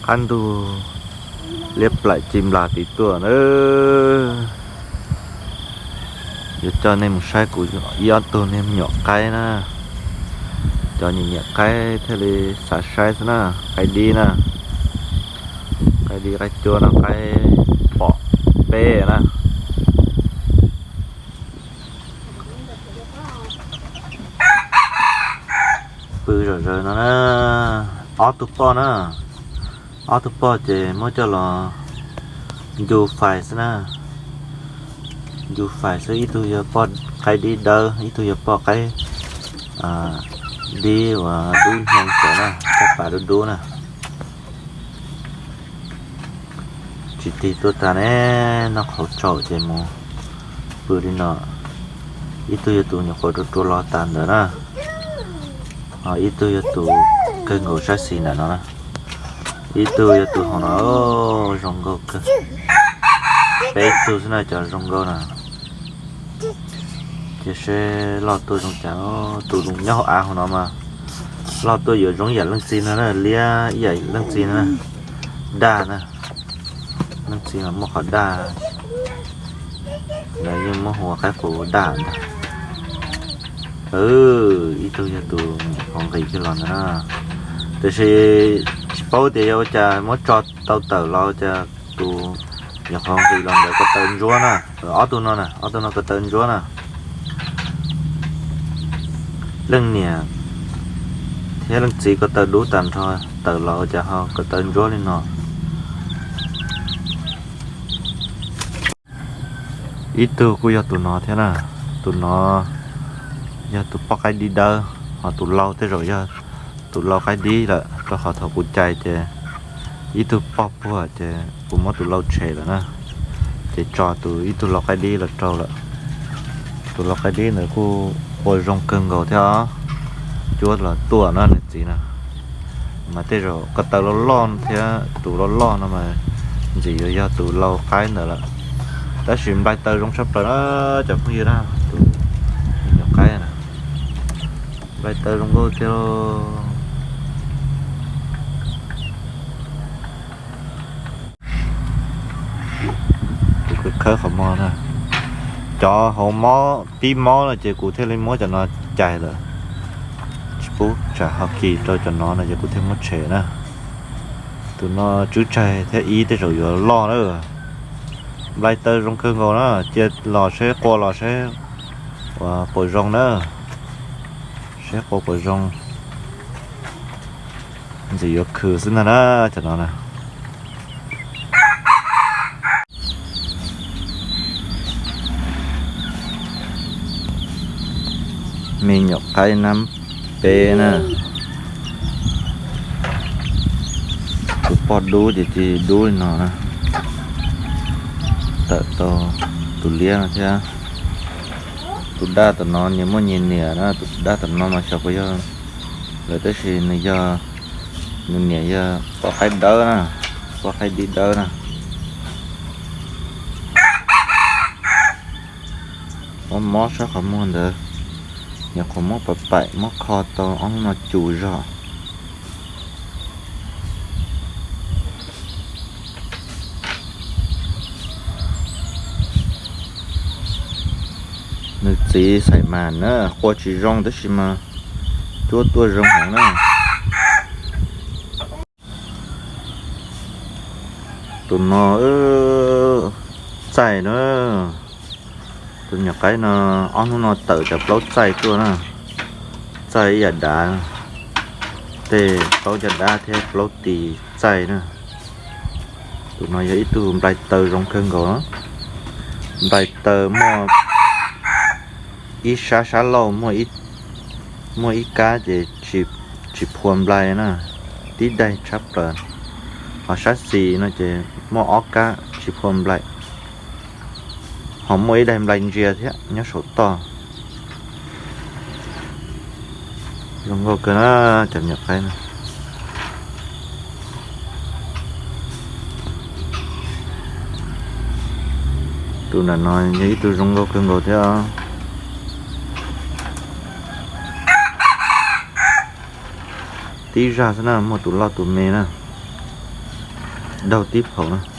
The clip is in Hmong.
Qab ntug liab plaim ci nplas tim tuaj na. Yuav coj nej mus saib kuv ib ob tug niag me nyuam qaib na. Cov nyiam nyiam qaib thiaj li xav saib xwb na. Qaib dib na, qaib dib qaib cuab no, qaib pom peb na. Pw zom zaws no na, ob tug poj na, ob tug poj ces muab coj los ncu fais xwb na, ncu fais xwb, ib tug yog poj qaib dib dawb, ib tug yog poj qaib dib uas dub hnyo cov na, caj pas dub dub na. Tsis tig tuaj tag ne, noj qhauv tsaus ces mus pw li no. Ib tug yog tus nyuam qhuav rua rua los tas ntawd na, ho ib tug yog tus kawg nkaus sab xis ntawm no na, ib tug yog tus hauv no, zoo nkauj kawg. Peb tug xwb na cov zoo nkauj na. Ces seb loj tuaj zoo cas, tus mus nyob hauv av hauv no mas loj tuaj yuav zoo ib yam leej txiv no na, liab ib yam leej txiv no na, daj na. Leej txiv mas muaj qhov daj, lawv yeej muab hu ua qaib qus daj ntag. Ib tug yog tus nyuam qhuav nqis kiag los ntawd na, tiam sis tsis paub tias yog ua cas muab tso tau tawm los cas tus nyuam qhuav nqis los ntawd ko taw ntsuab na. Ob tug no na, ob tug no ko taw ntsuab na. Leej niam thiab leej txiv ko taw dub tag nrho, tawm los ua cas ho ko taw ntsuab li no. Ib tug kuj yog tus no thiab na, tus no yog tus poj qaib dib dawb, ho tus lau tej zaum yog tus lau qaib dib lawm, rau qhov thaum kuv cais ces ib tug poj puag ces kuv muab tus lau tshem lawm na, ces tso tus ib tug lau qaib dib los rau lawm. Tus lau qaib dib ntawd kuj ua zoo kawg nkaus thiab os, cuab los tuaj na nws txiv na. Mas tej zaum ko taw loj loj thiab tus loj loj no mas ntxim yuav yog tus lau qaib ntawd lawm. Tab sis nplai taw zoo tshaj plaws na cov phooj ywg na, tus me nyuam qaib na, nplai taw zoo nkauj tiag. Kuv khawb qhov muag na, cov hauv mob pib mob no ces kuv thiaj li muab cov no cais lawm, tsis pub tsam ho kis rau cov no no ces kuv thiaj muab tshem na. Tus no tswb tsaig thiab ib tej zaum yuav loj na. Nplai taw zoo kawg nkaus na, cia los seb qua los seb puas zoo na, seb qua puas zoo. Ntxim yuav khwv xwb ntag na cov no na. Me nyuam qaib nab peb na. Tus poj dub ces cia li dub li no na. Tawm tau tus liab no thiab. Tus daj tom no nyias muaj nyias niam na, tus daj tom no mas xyov puas yog lawm tab sis nws yog, nws niam yog poj qaib dawb na, poj qaib dib dawb na. Muab mob sab qhov muag ntawd, nyuam qhuav muab pam paim muab kho tau ob hnub no cum zog. Nws txiv xaim mas na, qua tsis zoo tab sis mas cuab tuaj zoo heev na. Tus no txaij na, tus nyuam qaib no ob hnub no tawm cov plaub txaij tuaj na, txaij ib yam dav, tej plaub caj dab thiab plaub tis txaij na. Tus no yog ib tug nplai taw zoo kawg nkaus, nplai taw muaj ib sab sab laug muaj ib kab ces tsis phua nplai na, tib daim tshab plaws. Ho sab xis no ces muaj ob kab tsis phua nplai, ho muaj ib daim nplai ntsia thiab nyob saum toj. Zoo nkauj kawg na cov nyuam qaib no. Tus nram no yog ib tug zoo nkauj kawg nkaus thiab. Tib zaj xwb na, muaj tus loj tus me na. Daug tib phaum na.